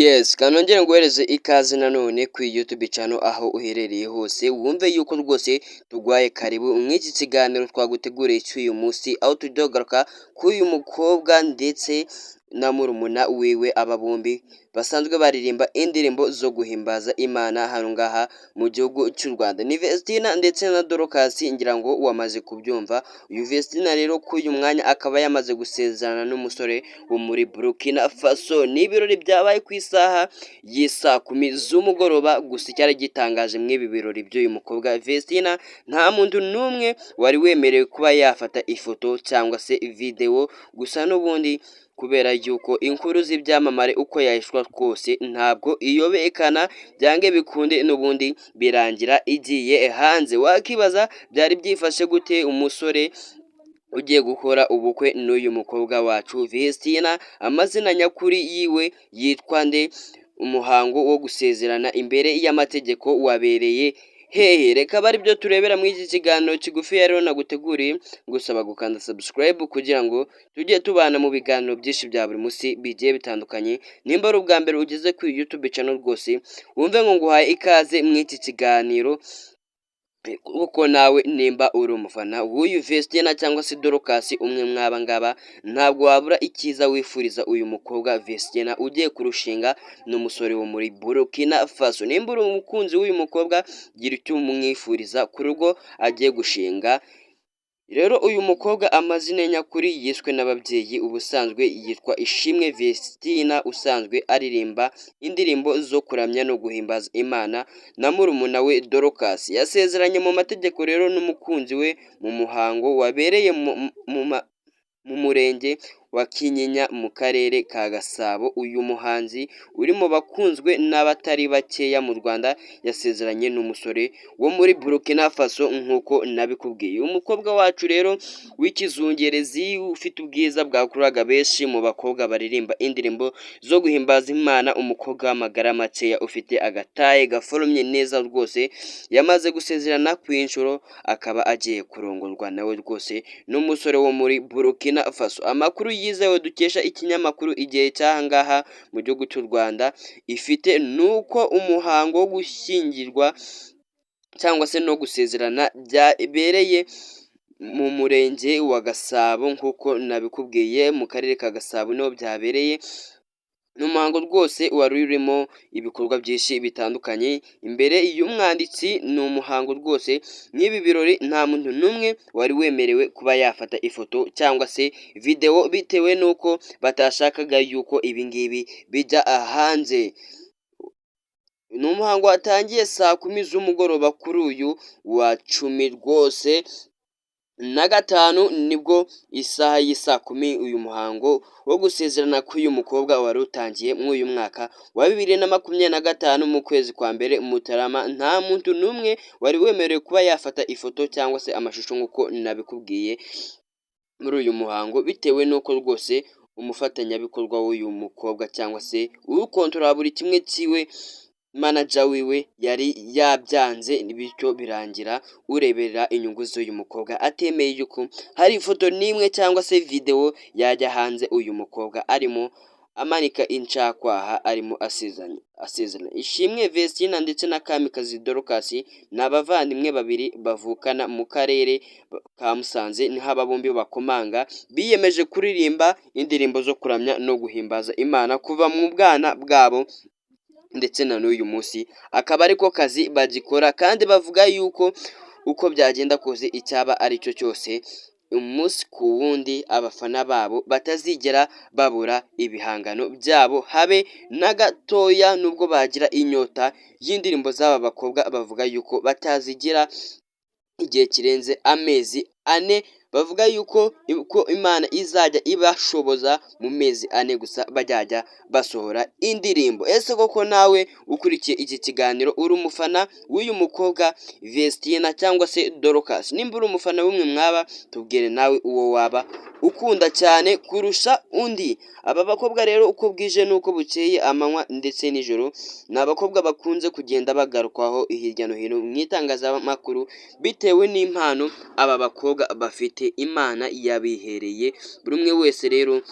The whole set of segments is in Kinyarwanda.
Yes, kanongere nguhereze ikaze nanone kuri YouTube channel aho uherereye hose, wumve yuko rwose tuguhaye karibu mw'iki kiganiro twaguteguriye cy'uyu munsi, aho tujya kugaruka kuri uyu mukobwa ndetse na murumuna wiwe. Aba bombi basanzwe baririmba indirimbo zo guhimbaza Imana hano ngaha mu gihugu cy'u Rwanda. Ni Vestina ndetse na Dorcas, ngira ngo wamaze kubyumva. Uyu Vestina rero kuri uyu mwanya akaba yamaze gusezerana n'umusore wo muri Burkina Faso. Ni ibirori byabaye ku isaha y'isaa 10 z'umugoroba. Gusa icyari gitangaje mw'ibi birori by'uyu mukobwa Vestina, nta muntu n'umwe wari wemerewe kuba yafata ifoto cyangwa se videwo. Gusa n'ubundi kubera yuko inkuru z'ibyamamare uko yahishwa kose ntabwo iyobekana, byange bikunde n'ubundi birangira igiye hanze. Wakibaza byari byifashe gute? Umusore ugiye gukora ubukwe n'uyu mukobwa wacu Vestina, amazina nyakuri yiwe yitwa nde? Umuhango wo gusezerana imbere y'amategeko wabereye hehe? Reka abe aribyo turebera muri iki kiganiro kigufi rero naguteguriye. Gusaba gukanda subscribe kugira ngo tujye tubana mu biganiro byinshi bya buri munsi bigiye bitandukanye. Nimba ari ubwa mbere ugeze kuri YouTube channel, rwose wumve ngo nguhaye ikaze muri iki kiganiro, kuko nawe nimba uri umufana w'uyu Vestina cyangwa se Dorcas, umwe mwaba ngaba, ntabwo wabura icyiza wifuriza uyu mukobwa Vestina ugiye kurushinga n'umusore wo muri Burkina Faso. Nimba uri umukunzi w'uyu mukobwa, gira icyo umwifuriza ku rugo agiye gushinga. Rero uyu mukobwa amazina nyakuri yiswe n'ababyeyi ubusanzwe yitwa Ishimwe Vestina, usanzwe aririmba indirimbo zo kuramya no guhimbaza Imana na murumuna we Dorcas. Yasezeranye mu mategeko rero n'umukunzi we mu muhango wabereye mu murenge wa Kinyinya mu karere ka Gasabo. Uyu muhanzi uri mu bakunzwe n'abatari bakeya mu Rwanda yasezeranye n'umusore wo muri Burkina Faso nk'uko nabikubwiye. Umukobwa wacu rero w'ikizungerezi, ufite ubwiza bwakururaga benshi mu bakobwa baririmba indirimbo zo guhimbaza Imana, umukobwa w'amagara makeya ufite agataye gaforomye neza rwose, yamaze gusezerana ku inshuro, akaba agiye kurongorwa nawe rwose n'umusore wo muri Burkina Faso. Amakuru yizewe dukesha ikinyamakuru Igihe cy'aha ngaha mu gihugu cy'u Rwanda ifite, ni uko umuhango wo gushyingirwa cyangwa se no gusezerana byabereye mu murenge wa Gasabo nk'uko nabikubwiye, mu karere ka Gasabo niho byabereye. Ni umuhango rwose wari urimo ibikorwa byinshi bitandukanye imbere y'umwanditsi. Ni umuhango rwose, nk'ibi birori nta muntu n'umwe wari wemerewe kuba yafata ifoto cyangwa se videwo, bitewe n'uko batashakaga yuko ibi ngibi bijya hanze. Ni umuhango watangiye saa 10 z'umugoroba kuri uyu wa 15 rwose, nibwo isaha y'isaa 10 uyu muhango wo gusezerana k'uyu mukobwa wari utangiye muri uyu mwaka wa 2025 mu kwezi kwa mbere, Mutarama. Nta muntu n'umwe wari wemerewe kuba yafata ifoto cyangwa se amashusho nk'uko nabikubwiye muri uyu muhango, bitewe n'uko rwose umufatanyabikorwa w'uyu mukobwa cyangwa se ukontorora buri kimwe cyiwe, manager wiwe, yari yabyanze, bityo birangira ureberera inyungu z'uyu mukobwa atemeye yuko hari ifoto n'imwe cyangwa se videwo yajya hanze uyu mukobwa arimo amanika incakwaha, arimo asezerana. Ishimwe Vestina ndetse na Kamikazi Dorcas ni abavandimwe babiri bavukana mu karere ka Musanze, niho aba bombi bakomanga. Biyemeje kuririmba indirimbo zo kuramya no guhimbaza Imana kuva mu bwana bwabo, ndetse na n'uyu munsi akaba ariko kazi bagikora, kandi bavuga yuko uko byagenda kose, icyaba ari cyo cyose, umunsi ku wundi abafana babo batazigera babura ibihangano byabo habe na gatoya. Nubwo bagira inyota y'indirimbo z'aba bakobwa, bavuga yuko batazigira igihe kirenze amezi 4. Bavuga yuko uko Imana izajya ibashoboza, mu mezi 4 gusa bajyajya basohora indirimbo. Ese koko nawe ukurikiye iki kiganiro uri umufana w'uyu mukobwa Vestina cyangwa se Dorcas? Nimba uri umufana w'umwe mwaba, tubwire nawe uwo waba ukunda cyane kurusha undi. Aba bakobwa rero uko bwije n'uko bukeye, amanywa ndetse nijoro, ni abakobwa bakunze kugenda bagarukwaho hirya no hino mu itangazamakuru, bitewe n'impano aba bakobwa bafite Imana yabihereye buri umwe wese. Rero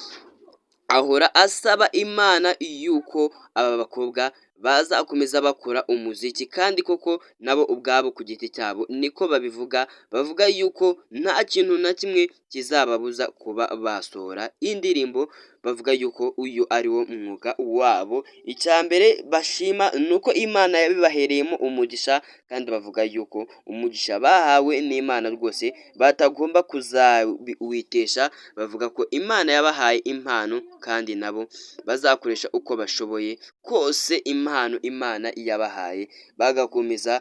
Ahora asaba Imana yuko aba bakobwa bazakomeza bakora umuziki, kandi koko nabo ubwabo ku giti cyabo niko babivuga. Bavuga yuko nta kintu na kimwe kizababuza kuba basohora indirimbo. Bavuga yuko uyu ari wo mwuga wabo. Icya mbere bashima ni uko Imana yabibahereyemo umugisha, kandi bavuga yuko umugisha bahawe n'Imana rwose batagomba kuzawitesha. Bavuga ko Imana yabahaye impano, kandi nabo bazakoresha uko bashoboye kose impano Imana yabahaye bagakomeza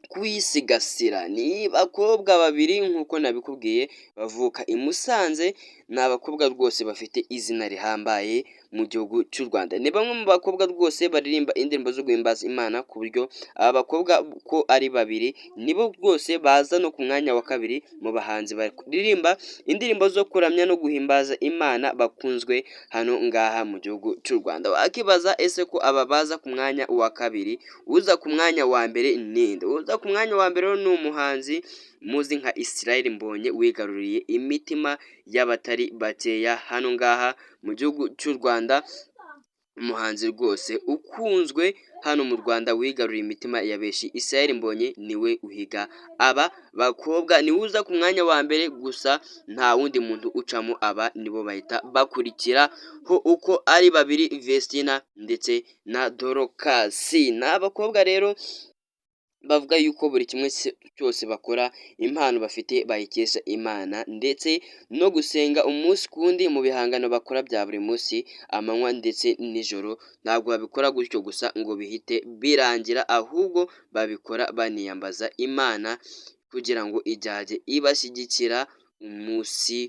kuyisigasira. Ni abakobwa babiri nk'uko nabikubwiye, bavuka i Musanze. Ni abakobwa rwose bafite izina rihambaye mu gihugu cy'u Rwanda. Ni bamwe mu bakobwa rwose baririmba indirimbo zo guhimbaza Imana, ku buryo aba bakobwa uko ari babiri nibo rwose baza no ku mwanya wa kabiri mu bahanzi baririmba indirimbo zo kuramya no guhimbaza Imana bakunzwe hano ngaha mu gihugu cy'u Rwanda. Wakibaza ese ko aba baza ku mwanya wa kabiri, uza ku mwanya wa mbere ninde? Uza ku mwanya wa mbere ni umuhanzi muzi nka Israel Mbonyi, wigaruriye imitima y'abatari bakeya hano ngaha mu gihugu cy'u Rwanda. Umuhanzi rwose ukunzwe hano mu Rwanda, wigaruriye imitima ya benshi, Israel Mbonyi niwe uhiga aba bakobwa, niwe uza ku mwanya wa mbere gusa, nta wundi muntu ucamo. Aba nibo bahita bakurikiraho uko ari babiri, Vestine ndetse na Dorcas. Ni abakobwa rero bavuga yuko buri kimwe cyose bakora, impano bafite bayikesha Imana, ndetse no gusenga umunsi ku wundi mu bihangano bakora bya buri munsi, amanywa ndetse nijoro. Ntabwo babikora gutyo gusa ngo bihite birangira, ahubwo babikora baniyambaza Imana kugira ngo ijyajye ibashyigikira umunsi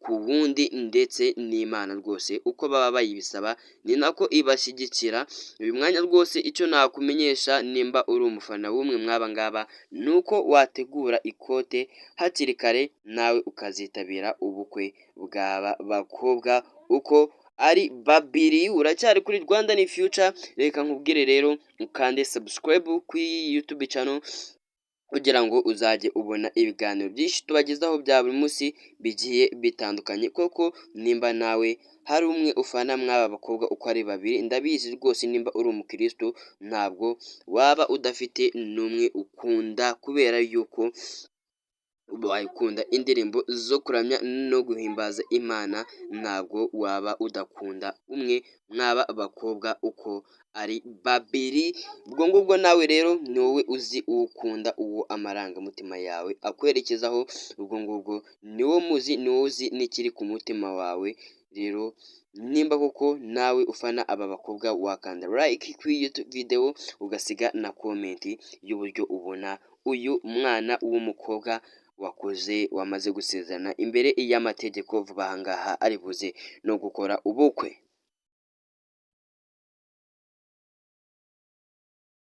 ku wundi, ndetse n'Imana rwose uko baba bayibisaba ni nako ibashyigikira. Uyu mwanya rwose icyo nakumenyesha nimba uri umufana w'umwe mw'aba ngaba, ni uko wategura ikote hakiri kare, nawe ukazitabira ubukwe bw'aba bakobwa uko ari babiri. Uracyari kuri Rwanda ni Future, reka nkubwire rero ukande subscribe kuri iyi YouTube channel kugira ngo uzajye ubona ibiganiro byinshi tubagezaho bya buri munsi bigiye bitandukanye. Koko nimba nawe hari umwe ufana mw'aba bakobwa uko ari babiri, ndabizi rwose nimba uri umukristo ntabwo waba udafite n'umwe ukunda, kubera yuko wayikunda indirimbo zo kuramya no guhimbaza Imana, ntabwo waba udakunda umwe mw'aba bakobwa uko ari babiri. Ubwo ngubwo nawe rero ni wowe uzi uwo ukunda, uwo amarangamutima yawe akwerekezaho. Ubwo ngubwo ni wowe muzi, ni wowe uzi n'ikiri ku mutima wawe. Rero nimba koko nawe ufana aba bakobwa, wakanda like kuri iyi videwo, ugasiga na comment y'uburyo ubona uyu mwana w'umukobwa wakoze, wamaze gusezerana imbere y'amategeko vuba aha ngaha ari buze no gukora ubukwe.